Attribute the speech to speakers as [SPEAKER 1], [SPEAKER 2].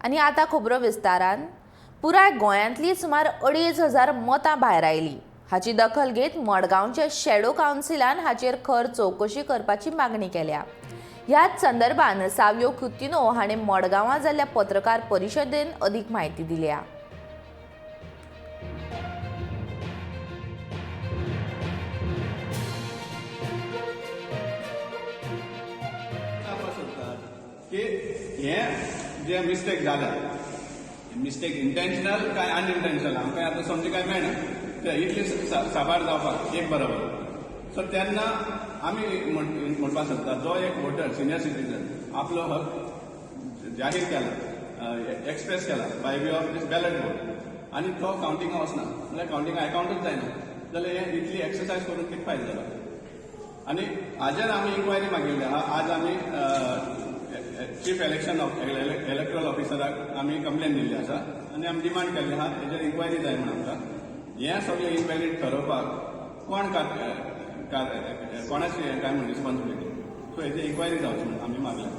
[SPEAKER 1] आनी आतां खबरो विस्तारान. पुराय गोंयांतली सुमार 2500 मतां भायर आयली. हाची दखल घेत मडगांवच्या शेडो कावन्सिलान हाचेर खर चवकशी करपाची मागणी केल्या. ह्याच संदर्भात सावियो कुतिनो हाणें मडगांवां जाल्ल्या पत्रकार परिशदेन अदीक म्हायती दिल्या.
[SPEAKER 2] सांगपाक सोदतात की हे जे मिस्टेक जाल्या, मिस्टेक इंटेन्शनल काय अनइंटेन्शनल आमकां आतां समज काय मेळना. ते इतली साबार जावपाक एक बरोबर. सो तेन्ना आमी म्हणपाक सोदता, जो एक वोटर, सिनियर सिटीजन आपलो हक जाहीर केला, एक्सप्रेस केला by way of this ballot vote आनी तो कावंटिंगा वचना म्हणल्यार कावंटिंगा एकाउंटूच जायना जाल्यार हे इतली एक्सरसायज करून कितें फायदो जालो? आनी हाजेर आमी इन्क्वायरी मागिल्ली आहा. आज आमी चीफ इलेक्शन इलेक्ट्रल ऑफिसराक आमी कंप्लेन दिल्ली आसा आनी आमी डिमांड केल्ली आहा, हेजेर इन्क्वायरी जाय म्हूण आमकां. हें सगळें इनव्हॅलीड ठरोवपाक कोण कोणाची काय म्हण रिस्पॉन्सिबिलिटी? सो हेजी इन्क्वायरी जावची म्हूण आमी मागल्या.